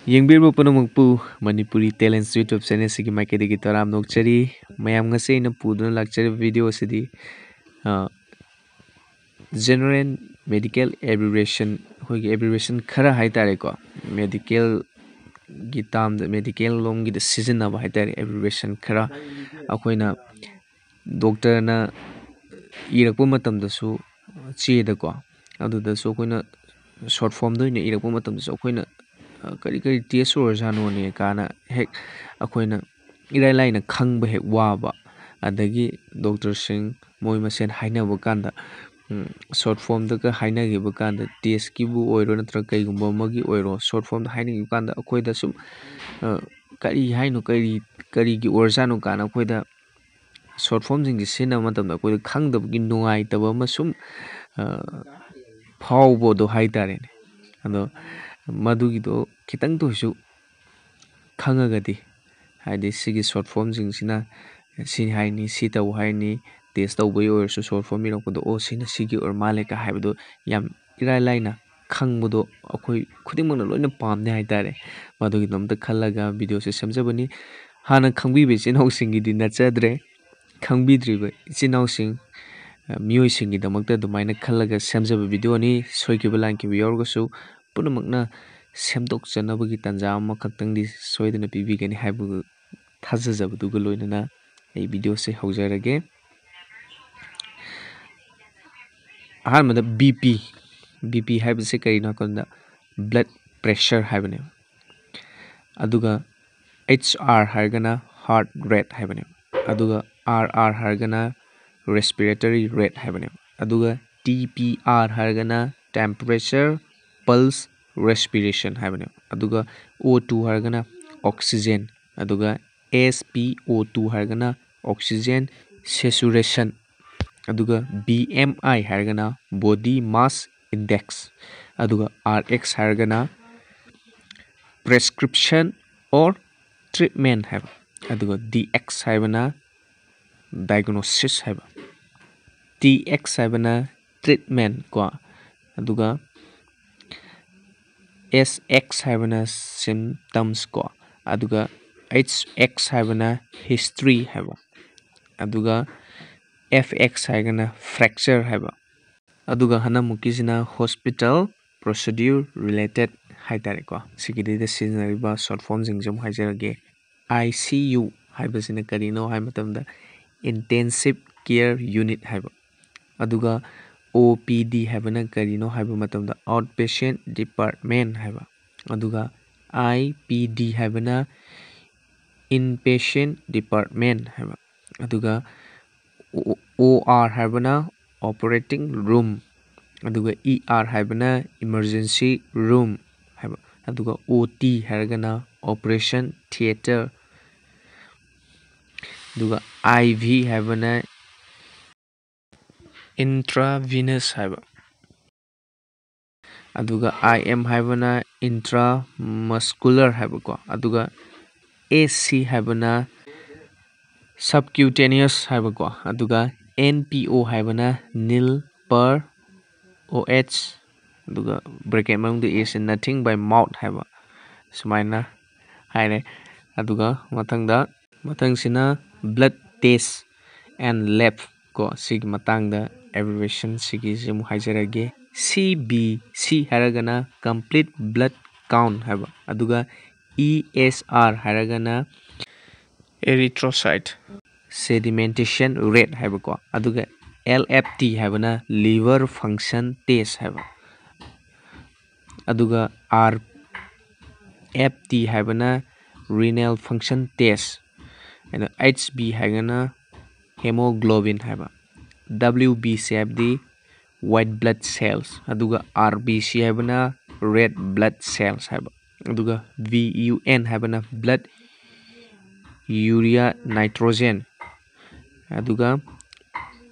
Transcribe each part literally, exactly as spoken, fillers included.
ꯌꯦꯡꯕꯤꯔꯤꯕ ꯄꯨꯝꯅꯃꯛꯄꯨ Manipuri talents YouTube ꯆꯦꯅꯦꯜꯁꯤꯒꯤ ꯃꯥꯏꯀꯩꯗꯒꯤ ꯇꯔꯥꯝꯅ ꯑꯣꯛꯆꯔꯤ꯫ ꯃꯌꯥꯝ, ꯉꯁꯤ ꯑꯩꯅ ꯄꯨꯗꯨꯅ ꯂꯥꯛꯆꯔꯤꯕ ꯚꯤꯗꯤꯑꯣ ꯑꯁꯤꯗꯤ, ꯑ, ꯖꯦꯅꯔꯦꯜ ꯃꯦꯗꯤꯀꯦꯜ ꯑꯦꯕ꯭ꯔꯤꯕ꯭ꯔꯦꯁꯟ, ꯑꯩꯈꯣꯏꯒꯤ ꯑꯦꯕ꯭ꯔꯤꯕ꯭ꯔꯦꯁꯟ ꯈꯔ ꯍꯥꯏ ꯇꯥꯔꯦꯀꯣ, ꯃꯦꯗꯤꯀꯦꯜꯒꯤ ꯇꯥꯝꯗ, ꯃꯦꯗꯤꯀꯦꯜ ꯂꯣꯝꯒꯤꯗ ꯁꯤꯖꯤꯟꯅꯕ ꯍꯥꯏ ꯇꯥꯔꯦ, ꯑꯦꯕ꯭ꯔꯤꯕ꯭ꯔꯦꯁꯟ ꯈꯔ ꯑꯩꯈꯣꯏꯅ ꯗꯣꯛꯇꯔꯅ ꯏꯔꯛꯄ ꯃꯇꯝꯗꯁꯨ, ꯆꯦꯗꯀꯣ, ꯑꯗꯨꯗꯁꯨ ꯑꯩꯈꯣꯏꯅ ꯁꯣꯔꯠ ꯐꯣꯝꯗ ꯑꯣꯏꯅ ꯏꯔꯛꯄ ꯃꯇꯝꯗꯁꯨ ꯑꯩꯈꯣꯏꯅ, ꯑ, ꯀꯔꯤ ꯀꯔꯤ ꯇꯦꯁ ꯑꯣꯏꯔꯖꯥꯠꯅꯣꯅꯦ ꯀꯥꯏꯅ ꯍꯦꯛ ꯑꯩꯈꯣꯏꯅ ꯏꯔꯥꯏ ꯂꯥꯏꯅ ꯈꯪꯕ ꯍꯦꯛ ꯋꯥꯕ꯫ ꯑꯗꯒꯤ ꯗꯣꯛꯇꯔꯁꯤꯡ ꯃꯣꯏ ꯃꯁꯦꯟ ꯍꯥꯏꯅꯕ ꯀꯥꯟꯗ, ꯎꯝ, ꯁꯣꯔꯠ ꯐꯣꯝꯗꯒ ꯍꯥꯏꯅꯈꯤꯕ ꯀꯥꯟꯗ, ꯇꯦꯁꯀꯤꯕꯨ ꯑꯣꯏꯔꯣ ꯅꯠꯇ꯭ꯔꯒ ꯀꯩꯒꯨꯝꯕ ꯑꯃꯒꯤ ꯑꯣꯏꯔꯣ, ꯁꯣꯔꯠ ꯐꯣꯝꯗ ꯍꯥꯏꯅꯈꯤꯕ ꯀꯥꯟꯗ ꯑꯩꯈꯣꯏꯗ ꯁꯨꯝ, ꯑ, ꯀꯔꯤ ꯍꯥꯏꯅꯣ, ꯀꯔꯤ, ꯀꯔꯤꯒꯤ ꯑꯣꯏꯔꯖꯥꯠꯅꯣ ꯀꯥꯏꯅ ꯑꯩꯈꯣꯏꯗ ꯁꯣꯔꯠ ꯐꯣꯝꯁꯤꯡꯁꯦ ꯁꯤꯖꯤꯟꯅꯕ ꯃꯇꯝꯗ ꯑꯩꯈꯣꯏꯗ ꯈꯪꯗꯕꯒꯤ ꯅꯨꯡꯉꯥꯏꯇꯕ ꯑꯃ ꯁꯨꯝ, ꯑ, ꯐꯥꯎꯕꯗꯣ ꯍꯥꯏ ꯇꯥꯔꯦꯅꯦ꯫ ꯑꯗꯣ ꯃꯗꯨꯒꯤꯗꯣ ꯈꯤꯇꯪꯇ ꯑꯣꯏꯔꯁꯨ ꯈꯪꯉꯒꯗꯤ, ꯍꯥꯏꯗꯤ ꯁꯤꯒꯤ ꯁꯣꯔꯠ ꯐꯣꯝꯁꯤꯡꯁꯤꯅ ꯁꯤ ꯍꯥꯏꯅꯤ, ꯁꯤ ꯇꯧ ꯍꯥꯏꯅꯤ, ꯇꯦꯁ ꯇꯧꯕꯒꯤ ꯑꯣꯏꯔꯁꯨ ꯁꯣꯔꯠ ꯐꯣꯝ ꯏꯔꯛꯄꯗꯣ, "ꯑꯣ, ꯁꯤꯅ ꯁꯤꯒꯤ ꯑꯣꯏꯔ ꯃꯥꯜꯂꯦ" ꯀ ꯍꯥꯏꯕꯗꯣ ꯌꯥꯝ ꯏꯔꯥꯏ ꯂꯥꯏꯅ ꯈꯪꯕꯗꯣ ꯑꯩꯈꯣꯏ ꯈꯨꯗꯤꯡꯃꯛꯅ ꯂꯣꯏꯅ ꯄꯥꯝꯅꯤ ꯍꯥꯏ ꯇꯥꯔꯦ꯫ ꯃꯗꯨꯒꯤꯗꯃꯛꯇ ꯈꯜꯂꯒ ꯚꯤꯗꯤꯑꯣꯁꯦ ꯁꯦꯝꯖꯕꯅꯤ꯫ ꯍꯥꯟꯅ ꯈꯪꯕꯤꯕ ꯏꯆꯤꯟ ꯏꯅꯥꯎꯁꯤꯡꯒꯤꯗꯤ ꯅꯠꯆꯗ꯭ꯔꯦ, ꯈꯪꯕꯤꯗ꯭ꯔꯤꯕ ꯏꯆꯤꯟ ꯏꯅꯥꯎꯁꯤꯡ, ꯑ, ꯃꯤꯑꯣꯏꯁꯤꯡꯒꯤꯗꯃꯛꯇ ꯑꯗꯨꯃꯥꯏꯅ ꯈꯜꯂꯒ ꯁꯦꯝꯖꯕ ꯚꯤꯗꯤꯑꯣꯅꯤ꯫ ꯁꯣꯏꯈꯤꯕ ꯂꯥꯟꯈꯤꯕ ꯌꯥꯎꯔꯒꯁꯨ ꯄꯨꯝꯅꯃꯛꯅ ꯁꯦꯝꯗꯣꯛꯆꯅꯕꯒꯤ ꯇꯥꯟꯖꯥ ꯑꯃꯈꯛꯇꯪꯗꯤ ꯁꯣꯏꯗꯅ ꯄꯤꯕꯤꯒꯅꯤ ꯍꯥꯏꯕ ꯊꯥꯖꯖꯕꯗꯨꯒ ꯂꯣꯏꯅꯅ ꯑꯩ ꯚꯤꯗꯤꯑꯣꯁꯦ ꯍꯧꯖꯔꯒꯦ꯫ ꯑꯍꯥꯟꯕꯗ ꯕꯤ ꯄꯤ꯫ ꯕꯤ ꯄꯤ ꯍꯥꯏꯕꯁꯤ ꯀꯔꯤꯅꯣ ꯍꯥꯏꯕ ꯃꯇꯝꯗ blood pressure ꯍꯥꯏꯕꯅꯦꯕ꯫ ꯑꯗꯨꯒ ꯑꯩꯆ ꯑꯥꯔ ꯍꯥꯏꯔꯒꯅ heart rate ꯍꯥꯏꯕꯅꯦꯕ꯫ ꯑꯗꯨꯒ ꯑꯥꯔ ꯑꯥꯔ ꯍꯥꯏꯔꯒꯅ respiratory rate ꯍꯥꯏꯕꯅꯦꯕ꯫ ꯑꯗꯨꯒ ꯇꯤ ꯄꯤ ꯑꯥꯔ ꯍꯥꯏꯔꯒꯅ temperature, pulse, respiration ꯍꯥꯏꯕꯅꯦꯕ꯫ ꯑꯗꯨꯒ ꯑꯣ ꯇꯨ ꯍꯥꯏꯔꯒꯅ oxygen, ꯑꯗꯨꯒ ꯑꯦꯁ ꯄꯤ ꯑꯣ ꯇꯨ ꯍꯥꯏꯔꯒꯅ oxygen saturation, ꯑꯗꯨꯒ ꯕꯤ ꯑꯦꯝ ꯑꯥꯏ ꯍꯥꯏꯔꯒꯅ body mass index, ꯑꯗꯨꯒ ꯑꯥꯔ ꯑꯦꯛꯁ ꯍꯥꯏꯔꯒꯅ prescription or treatment ꯍꯥꯏꯕ, ꯑꯗꯨꯒ ꯗꯤ ꯑꯦꯛꯁ ꯍꯥꯏꯕꯅ diagnosis ꯍꯥꯏꯕ, ꯇꯤ ꯑꯦꯛꯁ ꯍꯥꯏꯕꯅ treatment ꯀꯣ, ꯑꯗꯨꯒ S X ꯍꯥꯏꯕꯅ symptoms ꯀꯣ, ꯑꯗꯨꯒ H X ꯍꯥꯏꯕꯅ history ꯍꯥꯏꯕ, ꯑꯗꯨꯒ F X ꯍꯥꯏꯔꯒꯅ fracture ꯍꯥꯏꯕ꯫ ꯑꯗꯨꯒ ꯍꯟꯗꯛꯃꯨꯛꯀꯤꯁꯤꯅ hospital procedure related ꯍꯥꯏꯇꯥꯔꯦꯀꯣ꯫ ꯁꯤꯒꯤꯗꯩꯗ ꯁꯤꯖꯤꯟꯅꯔꯤꯕ short formꯁꯤꯡꯁꯦ ꯑꯃꯨꯛ ꯍꯥꯏꯖꯔꯒꯦ꯫ I C U ꯍꯥꯏꯕꯁꯤꯅ ꯀꯔꯤꯅꯣ ꯍꯥꯏꯕ ꯃꯇꯝꯗ intensive care unit ꯍꯥꯏꯕ, ꯑꯗꯨꯒ O P D ꯍꯥꯏꯕꯅ ꯀꯔꯤꯅꯣ ꯍꯥꯏꯕ ꯃꯇꯝꯗ outpatient department ꯍꯥꯏꯕ, ꯑꯗꯨꯒ I P D ꯍꯥꯏꯕꯅ inpatient department ꯍꯥꯏꯕ, ꯑꯗꯨꯒ O R ꯍꯥꯏꯕꯅ operating room, ꯑꯗꯨꯒ E R ꯍꯥꯏꯕꯅ emergency room ꯍꯥꯏꯕ, ꯑꯗꯨꯒ O T ꯍꯥꯏꯔꯒꯅ operation theatre, ꯑꯗꯨꯒ I V ꯍꯥꯏꯕꯅ intravenous ꯍꯥꯏꯕ, ꯑꯗꯨꯒ I M ꯍꯥꯏꯕꯅ intramuscular ꯍꯥꯏꯕꯀꯣ, ꯑꯗꯨꯒ A C ꯍꯥꯏꯕꯅ subcutaneous ꯍꯥꯏꯕꯀꯣ, ꯑꯗꯨꯒ N P O ꯍꯥꯏꯕꯅ nil per O H, ꯑꯗꯨꯒ bracket ꯃꯅꯨꯡꯗ A C nothing by mouth ꯍꯥꯏꯕ, ꯁꯨꯃꯥꯏꯅ ꯍꯥꯏꯔꯦ꯫ ꯑꯗꯨꯒ ꯃꯊꯪꯗ, ꯃꯊꯪꯁꯤꯅ blood test and lab ꯀꯣ, ꯁꯤꯒꯤ ꯃꯇꯥꯡꯗ abbreviation ꯁꯤꯒꯤꯁꯤ ꯑꯃꯨꯛ ꯍꯥꯏꯖꯔꯒꯦ꯫ C B C ꯍꯥꯏꯔꯒꯅ complete blood count ꯍꯥꯏꯕ, ꯑꯗꯨꯒ E S R ꯍꯥꯏꯔꯒꯅ erythrocyte sedimentation rate ꯍꯥꯏꯕꯀꯣ, ꯑꯗꯨꯒ L F T ꯍꯥꯏꯕꯅ liver function test ꯍꯥꯏꯕ, ꯑꯗꯨꯒ R F T ꯍꯥꯏꯕꯅ renal function test, ꯑꯗꯨꯒ H B ꯍꯥꯏꯔꯒꯅ hemoglobin ꯍꯥꯏꯕ, W B C ꯍꯥꯏꯕꯗꯤ white blood cells, ꯑꯗꯨꯒ R B C ꯍꯥꯏꯕꯅ red blood cells ꯍꯥꯏꯕ, ꯑꯗꯨꯒ V U N ꯍꯥꯏꯕꯅ blood urea nitrogen, ꯑꯗꯨꯒ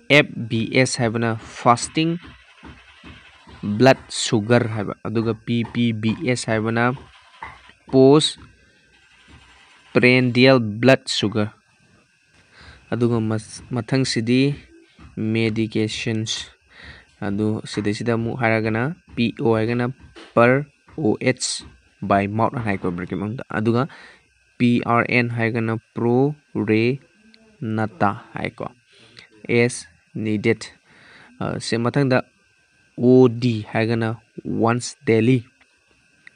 F B S ꯍꯥꯏꯕꯅ fasting blood sugar ꯍꯥꯏꯕ, ꯑꯗꯨꯒ P P B S ꯍꯥꯏꯕꯅ post prandial blood sugar꯫ ꯑꯗꯨꯒ ꯃꯊꯪꯁꯤꯗꯤ medications꯫ ꯑꯗꯨ ꯁꯤꯗꯩꯁꯤꯗ ꯑꯃꯨꯛ ꯍꯥꯏꯔꯒꯅ P O ꯍꯥꯏꯔꯒꯅ per O H by mouth ꯍꯥꯏꯀꯣ bracket ꯃꯅꯨꯡꯗ꯫ ꯑꯗꯨꯒ P R N ꯍꯥꯏꯔꯒꯅ pro re nata ꯍꯥꯏꯀꯣ, as needed꯫ ꯁꯦ ꯃꯊꯪꯗ O D ꯍꯥꯏꯔꯒꯅ once daily,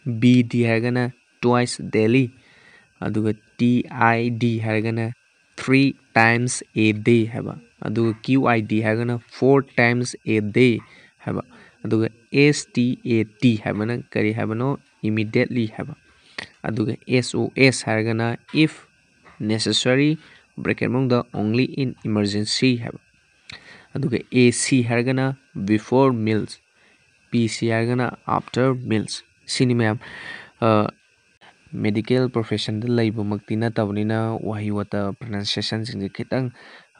B D ꯍꯥꯏꯔꯒꯅ twice daily, ꯑꯗꯨꯒ T I D ꯍꯥꯏꯔꯒꯅ three times a day ꯍꯥꯏꯕ, ꯑꯗꯨꯒ Q I D ꯍꯥꯏꯔꯒꯅ four times a day ꯍꯥꯏꯕ, ꯑꯗꯨꯒ S T A T ꯍꯥꯏꯕꯅ ꯀꯔꯤ ꯍꯥꯏꯕꯅꯣ? Immediately ꯍꯥꯏꯕ꯫ ꯑꯗꯨꯒ S O S ꯍꯥꯏꯔꯒꯅ if necessary, bracket ꯃꯅꯨꯡꯗ only in emergency ꯍꯥꯏꯕ꯫ ꯑꯗꯨꯒ A C ꯍꯥꯏꯔꯒꯅ before meals, P C ꯍꯥꯏꯔꯒꯅ after meals꯫ ꯁꯤꯅꯤ ꯃꯌꯥꯝ꯫ ꯃꯦꯗꯤꯀꯦꯜ ꯄ꯭ꯔꯣꯐꯦꯁꯟꯗ ꯂꯩꯕꯃꯛꯇꯤ ꯅꯠꯇꯕꯅꯤꯅ ꯋꯥꯍꯩ ꯋꯥꯇ ꯄ꯭ꯔꯣꯅꯟꯁꯤꯌꯦꯁꯟꯁꯤꯡꯁꯦ ꯈꯤꯇꯪ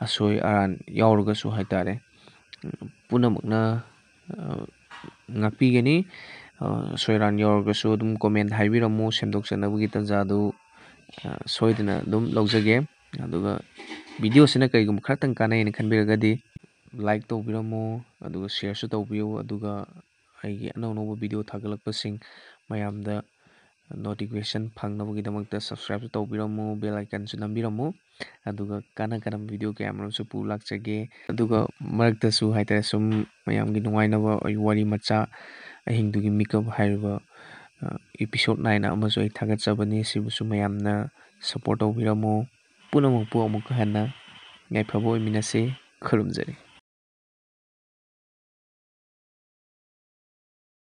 ꯑꯁꯣꯏ ꯑꯔꯥꯟ ꯌꯥꯎꯔꯒꯁꯨ ꯍꯥꯏꯇꯥꯔꯦ, ꯄꯨꯝꯅꯃꯛꯅ ꯉꯥꯛꯄꯤꯒꯅꯤ꯫ ꯑꯁꯣꯏ ꯑꯔꯥꯟ ꯌꯥꯎꯔꯒꯁꯨ ꯑꯗꯨꯝ ꯀꯣꯃꯦꯟ ꯍꯥꯏꯕꯤꯔꯝꯃꯨ, ꯁꯦꯝꯗꯣꯛꯆꯅꯕꯒꯤ ꯇꯥꯟꯖꯥꯗꯨ ꯁꯣꯏꯗꯅ ꯑꯗꯨꯝ ꯂꯧꯖꯒꯦ꯫ ꯑꯗꯨꯒ ꯚꯤꯗꯤꯑꯣꯁꯤꯅ ꯀꯔꯤꯒꯨꯝꯕ ꯈꯔꯇꯪ ꯀꯥꯟꯅꯩꯅ ꯈꯟꯕꯤꯔꯒꯗꯤ ꯂꯥꯏꯛ ꯇꯧꯕꯤꯔꯝꯃꯨ, ꯑꯗꯨꯒ ꯁꯤꯌꯔꯁꯨ ꯇꯧꯕꯤꯌꯨ, ꯑꯗꯨꯒ ꯑꯩꯒꯤ ꯑꯅꯧ ꯑꯅꯧꯕ ꯚꯤꯗꯤꯑꯣ ꯊꯥꯒꯠꯂꯛꯄꯁꯤꯡ ꯃꯌꯥꯝꯗ ꯅꯣꯇꯤꯐꯤꯀꯦꯁꯟ ꯐꯪꯅꯕꯒꯤꯗꯃꯛꯇ ꯁꯕꯁꯀ꯭ꯔꯥꯏꯕꯁꯨ ꯇꯧꯕꯤꯔꯝꯃꯨ, ꯕꯦꯜ ꯑꯥꯏꯀꯟꯁꯨ ꯅꯝꯕꯤꯔꯝꯃꯨ꯫ ꯑꯗꯨꯒ ꯀꯥꯟꯅ ꯀꯥꯟꯅꯕ ꯚꯤꯗꯤꯑꯣ ꯀꯌꯥ ꯃꯔꯨꯝꯁꯨ ꯄꯨ ꯂꯥꯛꯆꯒꯦ꯫ ꯑꯗꯨꯒ ꯃꯔꯛꯇꯁꯨ ꯍꯥꯏꯇꯥꯔꯦ, ꯁꯨꯝ ꯃꯌꯥꯝꯒꯤ ꯅꯨꯡꯉꯥꯏꯅꯕ ꯑꯩ ꯋꯥꯔꯤ ꯃꯆꯥ, ꯑꯍꯤꯡꯗꯨꯒꯤ ꯃꯤꯀꯞ ꯍꯥꯏꯔꯤꯕ ꯏꯄꯤꯁꯣꯠ ꯅꯥꯏꯟ ꯑꯃꯁꯨ ꯑꯩ ꯊꯥꯒꯠꯆꯕꯅꯤ꯫ ꯁꯤꯕꯨꯁꯨ ꯃꯌꯥꯝꯅ ꯁꯞꯄꯣꯔꯠ ꯇꯧꯕꯤꯔꯝꯃꯨ꯫ ꯄꯨꯝꯅꯃꯛꯄꯨ ꯑꯃꯨꯛꯀ ꯍꯟꯅ ꯌꯥꯏꯐꯕ ꯑꯣꯏꯃꯤꯟꯅꯁꯤ꯫ ꯈꯨꯔꯨꯝꯖꯔꯤ꯫